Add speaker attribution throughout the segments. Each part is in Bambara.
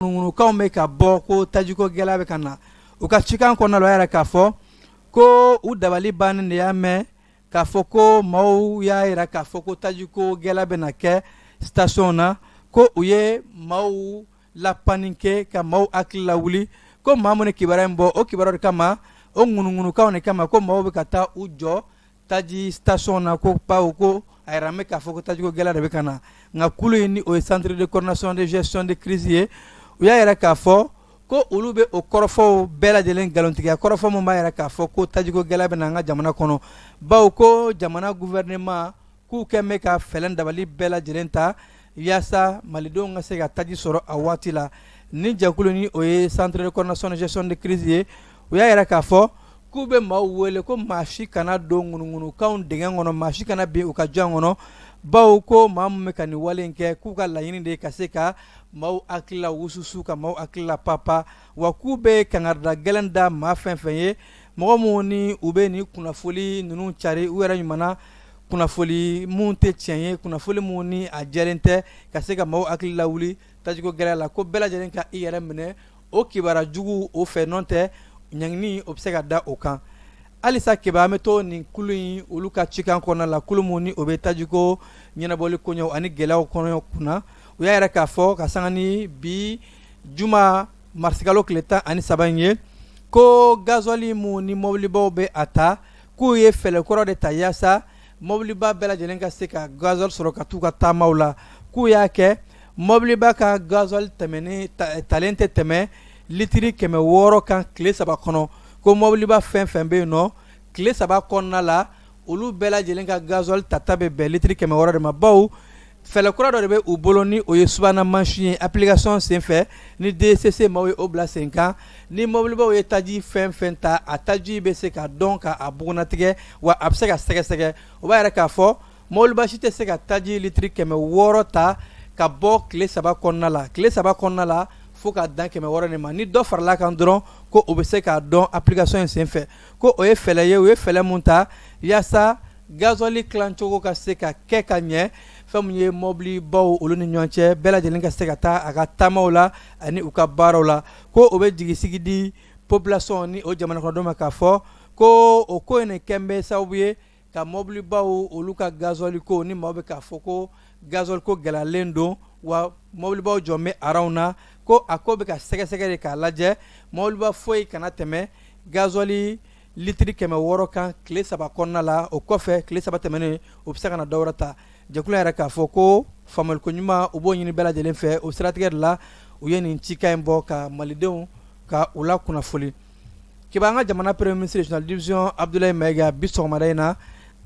Speaker 1: Ŋunuŋunukanw bɛ ka bɔ ko tajiko gɛlɛya bɛ ka na. U ka cikan kɔnɔna la, u y'a yira k'a fɔ ko u dabali bannen de y'a mɛn k'a fɔ ko maaw y'a yira k'a fɔ ko tajiko gɛlɛya bɛ na kɛ station na, ko u ye maaw la paniquer, ka maaw hakili lawuli, ko maa minnu kibaruya in bɔ, o kibaruya de kama, o ŋunuŋunukanw de kama, ko maaw bɛ ka taa u jɔ taji station na, ko bawo ko a yira bɛ k'a fɔ ko tajiko gɛlɛya de bɛ ka na. Nka kulu in, ni o ye Centre de coordination de gestion de crise ye, u y'a yira k'a fɔ ko olu bɛ o kɔrɔfɔw bɛɛ lajɛlen nkalontigiya kɔrɔfɔ min b'a yira k'a fɔ ko tajiko gɛlɛya bɛ na an ka jamana kɔnɔ, bawo ko jamana gouvernement k'u kɛn bɛ ka fɛɛrɛ dabali bɛɛ lajɛlen ta yaasa malidenw ka se ka taji sɔrɔ a waati la. Ni jɛkulu, ni o ye Centre de coordination de gestion de crise ye, u y'a yira k'a fɔ k'u bɛ maaw wele ko maa si kana don ŋunuŋunukanw dingɛ kɔnɔ, maa si kana bin u ka jɔn kɔnɔ, bawo ko maa min bɛ ka nin wale in kɛ, k'u ka laɲini de ye ka se ka maaw hakilila wususu, ka maaw hakilila papa, wa k'u bɛ kangarida gɛlɛn da maa fɛn fɛn ye, mɔgɔ minnu ni u bɛ nin kunnafoli ninnu cari u yɛrɛ ɲuman na, kunnafoli minnu tɛ tiɲɛ ye, kunnafoli minnu ni a jɛlen tɛ, ka se ka maaw hakili lawuli tajiko gɛlɛya la, ko bɛɛ lajɛlen ka i yɛrɛ minɛ o kibaruya jugu o fɛ, n'o tɛ ɲangini o bɛ se ka da o kan. Halisa Keba, an bɛ to nin kulu in olu ka cikan kɔnɔna la, kulu min ni o bɛ tajiko ɲɛnabɔli koɲɛw ani gɛlɛyaw kɔnɔ kunna. U y'a yira k'a fɔ ka sanga ni bi juma marisikalo tile 13 in ye, ko gasoil mun ni mɔbilibaw bɛ a ta, k'u ye fɛɛrɛ kɔrɔ de ta yaasa mɔbiliba bɛɛ lajɛlen ka se ka gasoil sɔrɔ ka t'u ka taamaw la. K'u y'a kɛ mɔbiliba ka gasoil tɛmɛnen talen tɛ tɛmɛ litiri 600 kan tile 3 kɔnɔ, ko mɔbiliba fɛn fɛn bɛ yen nɔ, tile 3 kɔnɔna la, olu bɛɛ lajɛlen ka gasoil tata bɛ bɛn litiri 600 de ma, bawo fɛɛrɛ kura dɔ de bɛ u bolo, ni o ye subahana mansin ye, application senfɛ ni DCC maaw ye o bila sen kan. Ni mɔbilibaw ye taji fɛn fɛn ta, a taji bɛ se ka dɔn ka a bugunnatigɛ, wa a bɛ se ka sɛgɛsɛgɛ. O b'a yira k'a fɔ mɔbiliba si tɛ se ka taji litiri 600 ta ka bɔ tile 3 kɔnɔna la, tile 3 kɔnɔna la, fo ka dan 600 de ma. Ni dɔ farala kan dɔrɔn, ko o bɛ se k'a dɔn application in senfɛ. Ko o ye fɛɛrɛ ye, u ye fɛɛrɛ mun ta yaasa gasoil tilancogo ka se ka kɛ ka ɲɛ, fɛn min ye mɔbilibaw olu ni ɲɔgɔn cɛ, bɛɛ lajɛlen ka se ka taa a ka taamaw la ani u ka baaraw la. Ko o bɛ jigisigi di population ni o jamana kɔnɔdenw ma k'a fɔ ko o ko in kɛn bɛ sababu ye ka mɔbilibaw olu ka gasoil ko, ni maaw bɛ k'a fɔ ko gasoil ko gɛlɛyalen don wa mɔbilibaw jɔ bɛ aranw na, ko a ko bɛ ka sɛgɛsɛgɛ de k'a lajɛ mɔbiliba foyi kana tɛmɛ gasoil litiri 600 kan tile 3 kɔnɔna la. O kɔfɛ, tile 3 tɛmɛnen, o bɛ se ka na dɔwɛrɛ ta. Jɛkulu yɛrɛ k'a fɔ ko faamuyaliko ɲuman u b'o ɲini bɛɛ lajɛlen fɛ. O siratigɛ de la, u ye nin cikan in bɔ ka malidenw ka u la kunnafoni. Keba, an ka jamana premier ministre général division Abdoulaye Maïga, bi sɔgɔmada in na,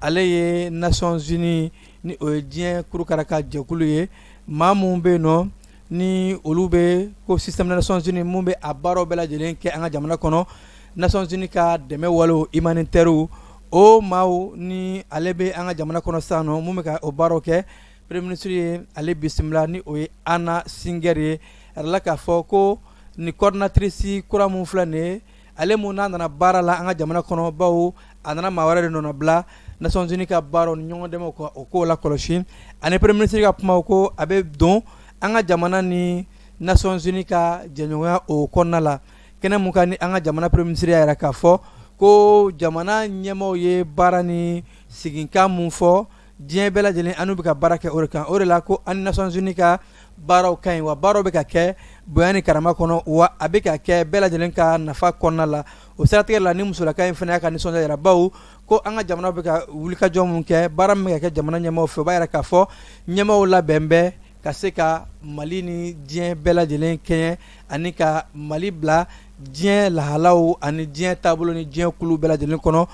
Speaker 1: ale ye Nations Unies, ni o ye diɲɛ kurukara ka jɛkulu ye, maa minnu bɛ yen nɔ ni olu bɛ ko système des Nations Unies mun bɛ a baaraw bɛɛ lajɛlen kɛ an ka jamana kɔnɔ, Nations Unies ka dɛmɛ walew humanitaire, o maaw ni ale bɛ an ka jamana kɔnɔ sisan nɔ, mun bɛ ka o baaraw kɛ, premier ministre ye ale bisimila, ni o ye Anna Singer ye. A yirala k'a fɔ ko ni coordinatrice kura mun filɛ nin ye, ale mun n'a nana baara la an ka jamana kɔnɔ, bawo a nana maa wɛrɛ de nɔnabila Nations Unies ka baaraw ni ɲɔgɔn dɛmɛ ka o kow lakɔlɔsi. Ani premier ministre ka kuma ko a bɛ don an ka jamana ni Nations Unies ka jɛɲɔgɔnya o kɔnɔna la. Kɛnɛ mun kan ni an ka jamana premier ministre y'a yira k'a fɔ ko jamana ɲɛmaaw ye baara ni siginkan mun fɔ diɲɛ bɛɛ lajɛlen, an bɛ ka baara kɛ o de kan. O de la ko an ni Nations Unies ka baaraw ka ɲi, wa baaraw bɛ ka kɛ bonya ni karama kɔnɔ, wa a bɛ ka kɛ bɛɛ lajɛlen ka nafa kɔnɔna la. O siratigɛ la, ni musolaka in fana y'a ka nisɔndiya yira, bawo ko an ka jamana bɛ ka wulikajɔ mun kɛ, baara min bɛ ka kɛ jamana ɲɛmaaw fɛ, o b'a yira k'a fɔ ɲɛmaaw labɛn bɛ ka se ka Mali ni diɲɛ bɛɛ lajɛlen kɛɲɛ ani ka Mali bila diɲɛ lahalaw ani diɲɛ taabolo ni diɲɛ kulu bɛɛ lajɛlen kɔnɔ,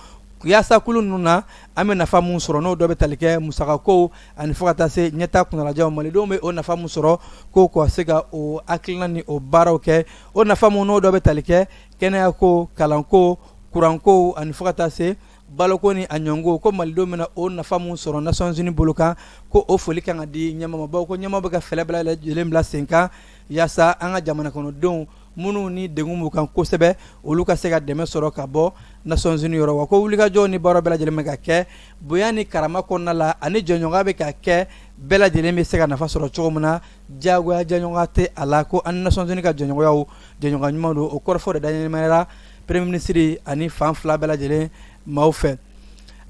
Speaker 1: yaasa kulu ninnu na an bɛ nafa mun sɔrɔ, n'o dɔ bɛ tali kɛ musakako ani fo ka taa se ɲɛtaa kunnalajaw, malidenw bɛ o nafa mun sɔrɔ, ko ka se ka o hakilina ni o baaraw kɛ, o nafa mun n'o dɔ bɛ tali kɛ kɛnɛyako, kalanko, kuranko ani fo ka taa se baloko ni a ɲɔgɔnko, ko malidenw bɛna o nafa mun sɔrɔ Nations Unies bolo kan, ko o foli kan ka di ɲɛmaa ma, bawo ko ɲɛmaa bɛ ka fɛɛrɛ bɛɛ lajɛlen bila sen kan yaasa an ka jamana kɔnɔdenw minnu ni degun b'u kan kosɛbɛ, olu ka se ka dɛmɛ sɔrɔ ka bɔ Nations Unies yɔrɔ. Wa ko wulikajɔ ni baara bɛɛ lajɛlen bɛ ka kɛ bonya ni karama kɔnɔna la, ani jɛɲɔgɔnya bɛ ka kɛ, bɛɛ lajɛlen bɛ se ka nafa sɔrɔ cogo min na, diyagoya jɛɲɔgɔnya tɛ a la. Ko an ni Nations Unies ka jɛɲɔgɔnyaw jɛɲɔgɔnya ɲuman don. O kɔrɔfɔ de daɲɛmɛra Premier ministre ani fan fila bɛɛ lajɛlen maaw fɛ.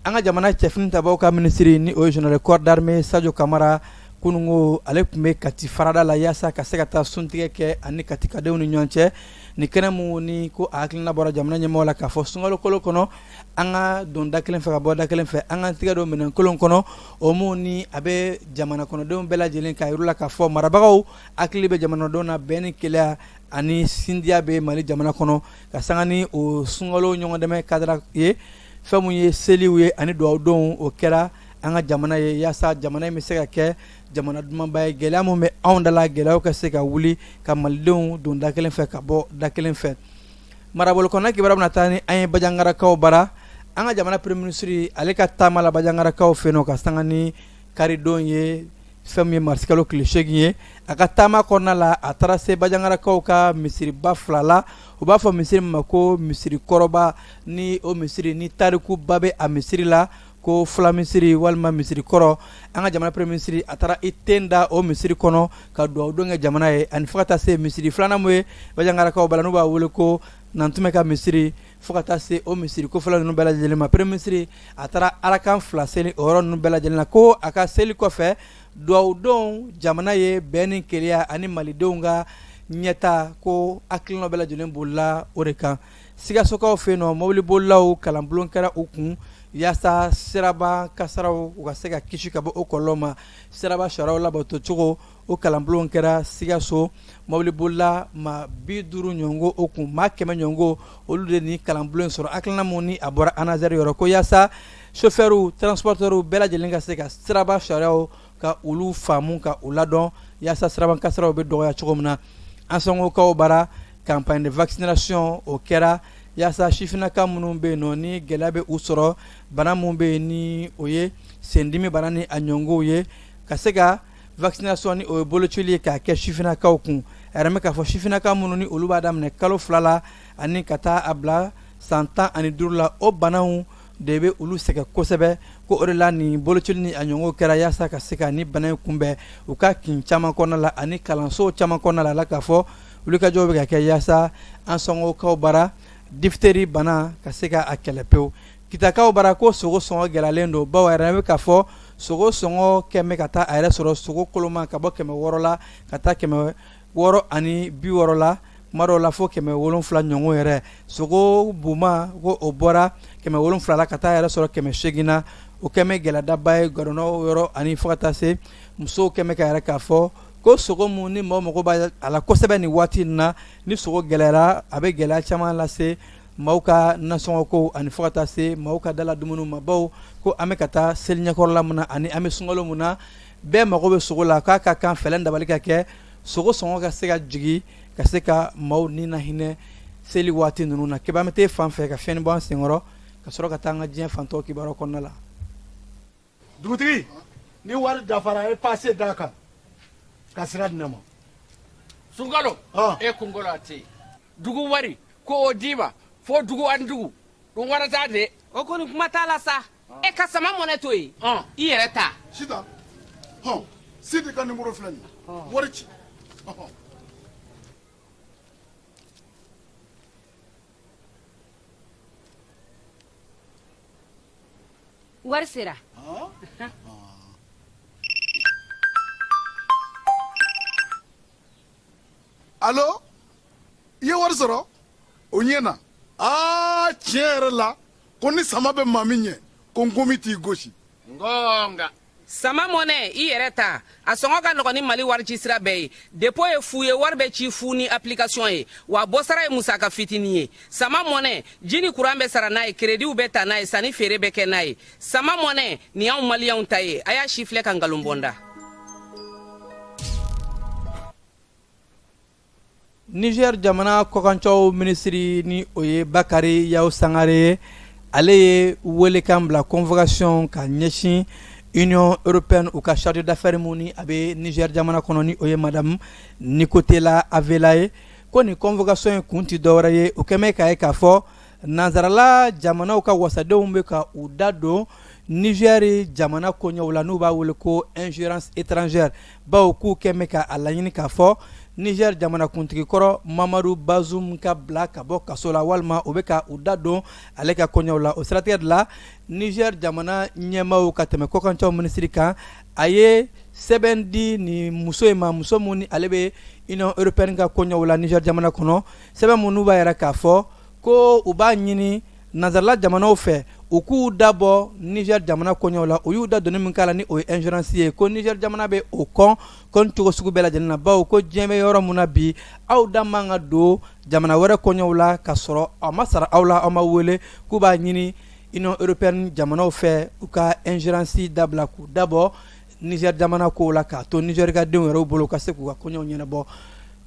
Speaker 1: An ka jamana cɛfini tabaw ka minisiri, ni o ye général corps d'armée Sajo Kamara, kununko ale tun bɛ Kati farada la yaasa ka se ka taa suntigɛ kɛ ani katikadenw ni ɲɔgɔn cɛ. Ni kɛnɛ mun ni ko a hakilina bɔra jamana ɲɛmɔgɔ la k'a fɔ sunkalo kalo kɔnɔ, an ka don da kelen fɛ ka bɔ da kelen fɛ, an k'an tigɛ don minɛn kolon kɔnɔ, o mun ni a bɛ jamana kɔnɔdenw bɛɛ lajɛlen k'a yir'u la k'a fɔ marabagaw hakili bɛ jamanadenw na, bɛn ni kelenya ani sindiya bɛ Mali jamana kɔnɔ, ka sanga ni o sunkalo ɲɔgɔndɛmɛ cadre ye. Fɛn mun ye seliw ye ani dugawudonw, o kɛra an ka jamana ye yaasa jamana in bɛ se ka kɛ jamana dumanba ye, gɛlɛya min bɛ anw da la, gɛlɛyaw ka se ka wuli ka malidenw don da kelen fɛ ka bɔ da kelen fɛ. Marabolo kɔnɔna kibaruya bɛna taa ni an ye Bajangarakaw bara. An ka jamana premier ministre ale ka taama la Bajangarakaw fɛ yen ka sanga ni karidon ye, fɛn min ye marisikalo tile 8 ye, a ka taama kɔnɔna la, a taara se Bajangarakaw ka misiriba fila la. U b'a fɔ misiri min ma ko misiri kɔrɔba, ni o misiri ni tarikuba bɛ a misiri la, ko fula misiri walima misiri kɔrɔ. An ka jamana premier ministre a taara i ten da o misiri kɔnɔ ka dugawudon kɛ jamana ye, ani fo ka taa se misiri filanan min ye Bajangarakaw bara, n'u b'a wele ko Nantumɛ ka misiri, fo ka taa se o misiri kofɔla ninnu bɛɛ lajɛlen ma. Premier ministre a taara arakan fila seli o yɔrɔ ninnu bɛɛ lajɛlen na, ko a ka seli kɔfɛ dugawudon jamana ye, bɛn ni kelenya ani malidenw ka ɲɛta, ko hakilina bɛɛ lajɛlen bolila o de kan. Sikasokaw fɛ yen nɔ, mobilibolilaw kalanbulon kɛra u kun yaasa siraba kasaraw u ka se ka kisi ka bɔ o kɔlɔlɔ ma. Siraba sariyaw labato cogo, o kalanbulon kɛra Sikaso mobilibolila maa 50 ɲɔgɔn o kun, maa 100 ɲɔgɔn, olu de ni kalanbulon sɔrɔ. Hakilina mun ni a bɔra ANASER yɔrɔ, ko yaasa chauffeurs, transporteurs bɛɛ lajɛlen ka se ka siraba sariyaw ka olu faamu ka u ladɔn, yaasa siraba kasaraw bɛ dɔgɔya cogo min na. Ansongokaw bara, campagne de vaccination o kɛra yaasa sifinnaka minnu bɛ yen nɔ ni gɛlɛya bɛ u sɔrɔ, bana minnu bɛ yen ni o ye sendimi bana ni a ɲɔgɔnw ye, ka se ka vaccination ni o ye bolocili ye k'a kɛ sifinnakaw kun. A yɛrɛ bɛ k'a fɔ sifinnaka minnu ni olu b'a daminɛ kalo 2 la ani ka taa a bila san 15 la, o banaw de bɛ olu sɛgɛn kosɛbɛ, ko o de la nin bolocili ni a ɲɔgɔnw kɛra yaasa ka se ka ni bana in kunbɛn u ka kin caman kɔnɔna la ani kalanso caman kɔnɔna la. K'a fɔ wulikajɔw bɛ ka kɛ yaasa Ansongokaw bara diphtérie bana ka se ka a kɛlɛ pewu. Kitakaw bara, ko sogo sɔngɔ gɛlɛyalen don, bawo a yɛrɛ bɛ k'a fɔ sogo sɔngɔ kɛmɛ ka taa a yɛrɛ sɔrɔ sogo koloma ka bɔ 600 la ka taa 660 la, kuma dɔw la fo 700 ɲɔgɔn yɛrɛ. Sogo buma, ko o bɔra 700 la ka taa yɛrɛ sɔrɔ 800 na. O kɛmɛ gɛlɛyadaba ye gadɔnɔw yɔrɔ, ani fo ka taa se musow kɛmɛ ka yɛrɛ k'a fɔ ko sogo mun ni mɔgɔ mago b'a la kosɛbɛ nin waati in na, ni sogo gɛlɛyara, a bɛ gɛlɛya caman lase maaw ka nasɔngɔ ko ani fo ka taa se maaw ka dala dumuni ma, bawo ko an bɛ ka taa seli ɲɛkɔrɔla min na ani an bɛ sunkalo min na, bɛɛ mago bɛ sogo la, k'a ka kan fɛɛrɛ dabali ka kɛ sogo sɔngɔ ka se ka jigin, ka se ka maaw ni na hinɛ seli waati ninnu na. Keba, an bɛ taa fan fɛ ka fiɲɛ bɔ an senkɔrɔ ka sɔrɔ ka taa an ka diɲɛ fantɔ kibaruya kɔnɔna la.
Speaker 2: Dugutigi, ni wari dafara, a ye pase d'a kan ka sira di ne ma.
Speaker 3: Sunkalo e kunkolo a tɛ yen. Dugu wari ko o d'i ma fo dugu ani dugu dun warata de.
Speaker 4: O kɔni kuma t'a la sa. E ka sama mɔnɛ to yen, i yɛrɛ ta.
Speaker 2: Sitan, hɔn, Sidi ka nimoro filɛ nin ye, wari ci.
Speaker 4: Wari sera.
Speaker 2: Alo, i ye wari sɔrɔ? O ɲɛna. Aa, tiɲɛ yɛrɛ la, ko ni sama bɛ maa min ɲɛ, ko nkomi t'i gosi.
Speaker 3: Ngonga.
Speaker 4: Sama mɔnɛ, i yɛrɛ ta, a sɔngɔ ka nɔgɔn ni Mali warici sira bɛɛ ye. Dépôt ye fu ye, wari bɛ ci fu ni application ye, wa bɔsara ye musaka fitinin ye. Sama mɔnɛ, ji ni kuran bɛ sara n'a ye, kerediw bɛ ta n'a ye, sanni feere bɛ kɛ n'a ye. Sama mɔnɛ nin y'anw maliyɛnw ta ye. A y'a si filɛ ka nkalon bɔ n da.
Speaker 1: Niger jamana kɔkancaw minisiri, ni o ye Bakari Yawu Sangare ye, ale ye welekan bila, convocation, ka ɲɛsin Union européenne u ka chargé d'affaires mun ni a bɛ Niger jamana kɔnɔ, ni o ye madame Nicotela Avela ye. Ko nin convocation in kun tɛ dɔwɛrɛ ye, o kɛmɛ k'a ye k'a fɔ nansarala jamanaw ka wasadenw bɛ ka u da don Niger jamana koɲɛw la, n'u b'a wele ko ingérence étrangère, bawo k'u kɛmɛ ka a laɲini k'a fɔ Niger jamanakuntigi kɔrɔ Mamadu Bazoum ka bila ka bɔ kaso la, walima u bɛ ka u da don ale ka koɲɛw la. O siratigɛ de la, Niger jamana ɲɛmaaw ka tɛmɛ kɔkancaw minisiri kan, a ye sɛbɛn di nin muso in ma, muso min ni ale bɛ Union européenne ka koɲɛw la Niger jamana kɔnɔ. Sɛbɛn min n'u b'a yira k'a fɔ ko u b'a ɲini nansarala jamanaw fɛ u k'u da bɔ Niger jamana koɲɛw la. U y'u da donni min k'a la, ni o ye ingérence ye, ko Niger jamana bɛ o kɔn ko cogo sugu bɛɛ lajɛlen na, bawo ko diɲɛ bɛ yɔrɔ min na bi, aw da man ka don jamana wɛrɛ koɲɛw la ka sɔrɔ aw ma sara aw la, aw ma wele. K'u b'a ɲini Union européenne jamanaw fɛ u ka ingérence dabila, k'u dabɔ Niger jamana kow la, k'a to Niger ka denw yɛrɛ bolo ka se k'u ka koɲɛw ɲɛnabɔ.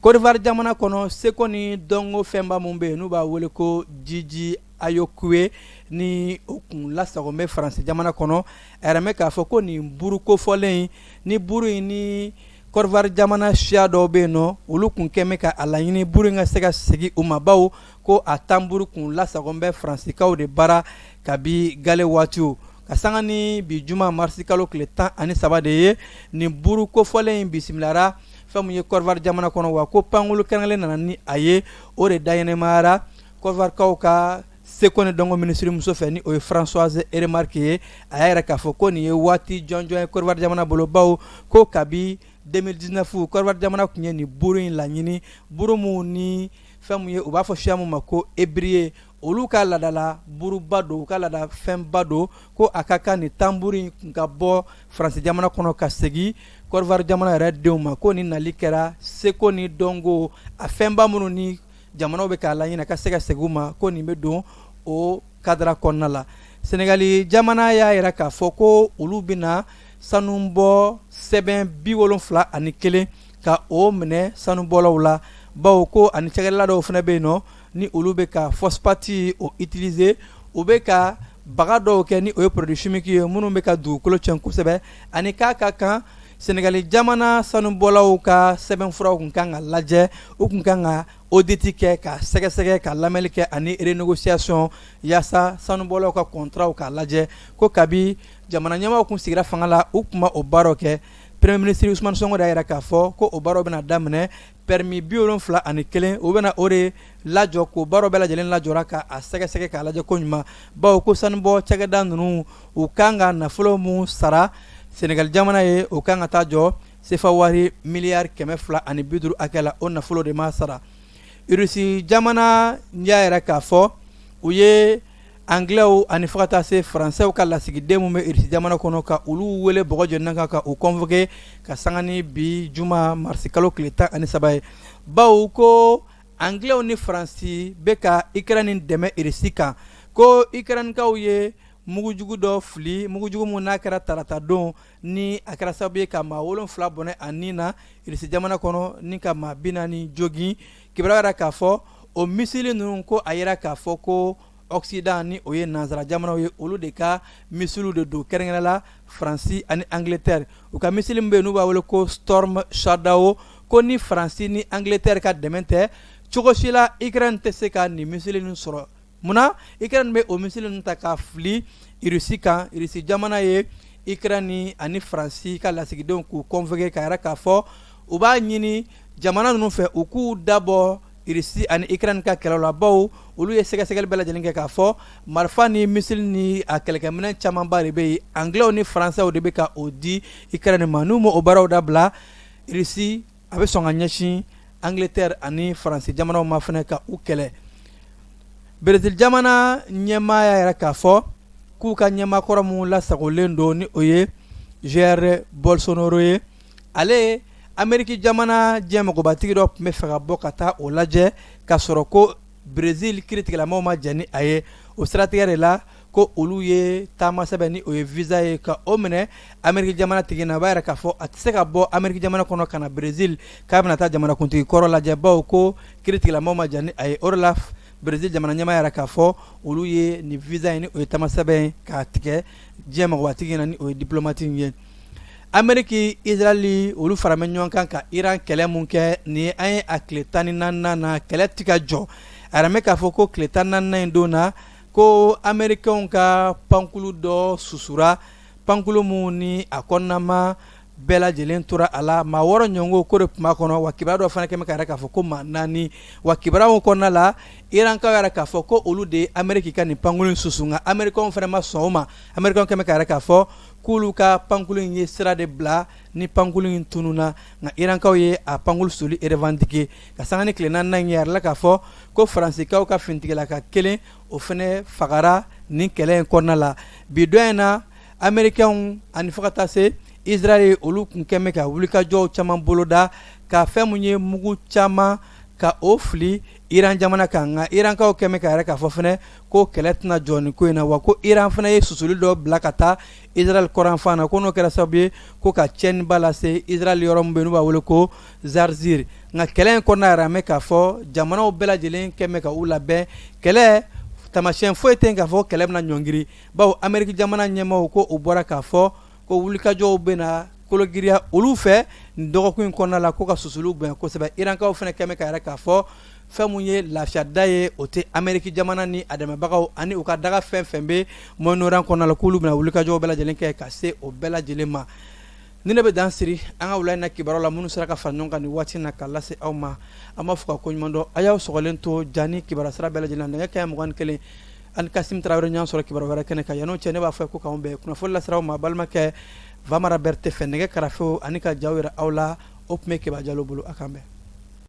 Speaker 1: Côte d'Ivoire jamana kɔnɔ, seko ni dɔnko fɛnba min bɛ yen n'u b'a wele ko Djidji Ayôkwé, ni o kun lasago bɛ Faransi jamana kɔnɔ, a yɛrɛ mɛn k'a fɔ ko nin buru kofɔlen in, ni buru in ni Côte d'Ivoire jamana siya dɔw bɛ yen nɔ, olu kun kɛmɛ ka a laɲini buru in ka se ka segin u ma, bawo ko a tanburu kun lasago bɛ Faransikaw de bara kabi gale waatiw. Ka sanga ni bi juma marisi kalo tile 13 de ye, nin buru kofɔlen in bisimilara fɛn min ye Côte d'Ivoire jamana kɔnɔ, wa ko pankulu kɛrɛnkɛrɛnlen nana ni a ye, o de daɲɛnɛmayara Côte d'Ivoirekaw ka seko ni dɔnko minisiri muso fɛ, ni o ye Françoise Remarque ye. A y'a yira k'a fɔ ko nin ye waati jɔnjɔn ye Côte d'Ivoire jamana bolo, bawo ko kabi 2019 Côte d'Ivoire jamana tun ye nin buru in laɲini, buru min ni fɛn min ye u b'a fɔ siya min ma ko Ebrié, olu ka laadala buruba don, u ka laada fɛnba don, ko a ka kan nin tanburu in kun ka bɔ Faransi jamana kɔnɔ ka segin Côte d'Ivoire jamana yɛrɛ denw ma. Ko nin nali kɛra seko ni dɔnko a fɛnba minnu ni jamanaw bɛ k'a laɲini ka se ka segin u ma, ko nin bɛ don o cadre kɔnɔna la. Senegali jamana y'a yira k'a fɔ ko olu bɛna sanubɔ sɛbɛn 71 ka o minɛ sanubɔlaw la, bawo ko ani cakɛda dɔw fana bɛ yen nɔ ni olu bɛ ka phosphate o utiliser, u bɛ ka baga dɔw kɛ ni o ye produit chimique ye minnu bɛ ka dugukolo tiɲɛ kosɛbɛ, ani k'a ka kan Senegali jamana sanubɔlaw ka sɛbɛnfuraw kun kan ka lajɛ, u kun kan ka audit kɛ, ka sɛgɛsɛgɛ, ka lamɛnli kɛ ani renégociation, yaasa sanubɔlaw ka contrat k'a lajɛ. Ko kabi jamana ɲɛmaaw kun sigira fanga la, u kun ma o baaraw kɛ. Premier ministre Ousmane Sonko y'a yira k'a fɔ ko o baaraw bɛna daminɛ. Permis 71, u bɛna o de lajɔ, k'o baaraw bɛɛ lajɛlen lajɔra, ka a sɛgɛsɛgɛ k'a lajɛ ko ɲuman, bawo ko sanubɔ cakɛda ninnu, u kan ka nafolo min sara Senegali jamana ye, o kan ka taa jɔ sefa wari miliyari 250 hakɛ la, o nafolo de ma sara. Irisi jamana y'a yira k'a fɔ u ye Anglais ani fo ka taa se Français ka lasigiden min bɛ Irisi jamana kɔnɔ, ka olu wele bɔgɔ jeninen kan, ka u convoquer ka sanga ni bi juma marisi kalo tile 13 ye, bawo ko Anglais ni Faransi bɛ ka Ukraine dɛmɛ Irisi kan, ko Ukrainekaw ye mugujugu dɔ fili, mugujugu min n'a kɛra tarata don, ni a kɛra sababu ye ka maa 7 bɔnɛ a ni na Irisi jamana kɔnɔ, ni ka maa 40 jogin. Kibaruya yira k'a fɔ o missile ninnu, ko a yira k'a fɔ ko Occident, ni o ye nansara jamanaw ye, olu de ka missile de don, kɛrɛnkɛrɛn la Faransi ani Angleterre. U ka missile min bɛ yen n'u b'a wele ko Storm Shadow, ko ni Faransi ni Angleterre ka dɛmɛ tɛ, cogo si la Ukraine tɛ se ka nin missile ninnu sɔrɔ. Munna Ukraine bɛ o missile ninnu ta ka fili Irisi kan? Irisi jamana ye Ukraine ani Faransi ka lasigidenw k'u convoquer, k'a yira k'a fɔ u b'a ɲini jamana ninnu fɛ u k'u dabɔ Irisi ani Ukraine ka kɛlɛ la, bawo olu ye sɛgɛsɛgɛli bɛɛ lajɛlen kɛ k'a fɔ marifa ni missile ni a kɛlɛkɛminɛn camanba de bɛ yen, Anglais ni Français de bɛ ka o di Ukraine ma. N'u ma o baaraw dabila, Irisi a bɛ sɔn ka ɲɛsin Angleterre ani Faransi jamanaw ma fana ka u kɛlɛ. Brésil jamana ɲɛmaa y'a yira k'a fɔ k'u ka ɲɛmaakɔrɔ min lasagolen don, ni o ye Jair Bolsonaro ye, ale Ameriki jamana diɲɛ magobatigi dɔ tun bɛ fɛ ka bɔ ka taa o lajɛ, ka sɔrɔ ko Brésil kiritigɛlamaw ma jɛn ni a ye. O siratigɛ de la, ko olu ye taama sɛbɛn, ni o ye visa ye, ka o minɛ Ameriki jamana tigi na. A b'a yira k'a fɔ a tɛ se ka bɔ Ameriki jamana kɔnɔ ka na Brésil k'a bɛna taa jamanakuntigi kɔrɔ lajɛ, bawo ko kiritigɛlamaw ma jɛn ni a ye. O de la, Brésil jamana ɲɛmaa y'a yira k'a fɔ olu ye nin visa in, ni o ye taama sɛbɛn ye, k'a tigɛ diɲɛ magobatigi na, ni o ye diplomate in ye. Ameriki, Israɛl olu fara bɛ ɲɔgɔn kan ka Iran kɛlɛ mun kɛ nin an ye a tile 14nan na, kɛlɛ tɛ ka jɔ. A yɛrɛ bɛ k'a fɔ ko tile 14nan in don na, ko Amerikɛnw ka pankulu dɔ susura, pankulu mun ni a kɔnɔnama bɛɛ lajɛlen tora a la, maa 6 ɲɔgɔn ko de tun b'a kɔnɔ. Wa kibaruya dɔ fana kɛmɛ ka yɛrɛ k'a fɔ ko maa 4. Wa kibaruyaw kɔnɔna la, Irankaw yɛrɛ k'a fɔ ko olu de ye Ameriki ka nin pankulu in susu, nka Amerikɛnw fana ma sɔn o ma. Amerikɛnw kɛmɛ ka yɛrɛ k'a fɔ k'olu ka pankulu in ye sira de bila ni pankulu in tununna, nka Irankaw ye a pankulu susuli revendiquer. Ka sanga ni tile naaninan in ye, a yɛrɛ la k'a fɔ ko Faransikaw ka finitigilaka kelen, o fana fagara nin kɛlɛ in kɔnɔna la. Bi don in na, Amerikɛnw ani fo ka taa se Israël, olu tun kɛmɛ ka wulikajɔw caman boloda ka fɛn mun ye mugu caman ka o fili Iran jamana kan, nka Irankaw kɛmɛ ka yɛrɛ k'a fɔ fana ko kɛlɛ tɛna jɔ nin ko in na. Wa ko Iran fana ye susuli dɔ bila ka taa Israël kɔrɔnfan na, ko n'o kɛra sababu ye ko ka tiɲɛniba lase Israël yɔrɔ min bɛ n'u b'a wele ko Zarzir. Nka kɛlɛ in kɔnɔna yɛrɛ, an bɛ k'a fɔ jamanaw bɛɛ lajɛlen kɛmɛ ka u labɛn kɛlɛ, taamasiyɛn foyi tɛ yen k'a fɔ kɛlɛ bɛna ɲɔngiri, bawo Ameriki jamana ɲɛmaaw ko u bɔra k'a fɔ ko wulikajɔw bɛna kologiriya olu fɛ nin dɔgɔkun in kɔnɔna la, ko ka susuliw bonya kosɛbɛ. Irankaw fana kɛmɛ ka yɛrɛ k'a fɔ fɛn mun ye lafiyada ye, o tɛ Ameriki jamana ni a dɛmɛbagaw ani u ka daga fɛn fɛn bɛ Moyen-Orient kɔnɔna la, k'olu bɛna wulikajɔw bɛɛ lajɛlen kɛ ka se o bɛɛ lajɛlen ma. Ni ne bɛ dan siri an ka wula in na kibaruyaw la minnu sera ka fara ɲɔgɔn kan nin waati na ka lase aw ma, an b'a fɔ ka koɲuman dɔn. A y'aw sɔgɔlen to ja ni kibaruya sira bɛɛ lajɛlen na nɛgɛ kanɲɛ 21, ani Kasim Tarawele ɲɔgɔn sɔrɔ kibaruya wɛrɛ kɛnɛ kan. Yan'o cɛ, ne b'a fɔ ko k'anw bɛn. Kunnafoni lasera aw ma balimakɛ Vamara Berete fɛ, nɛgɛ karafew ani ka jaw yira aw la, o tun bɛ Keba Jalo bolo. A k'an bɛn.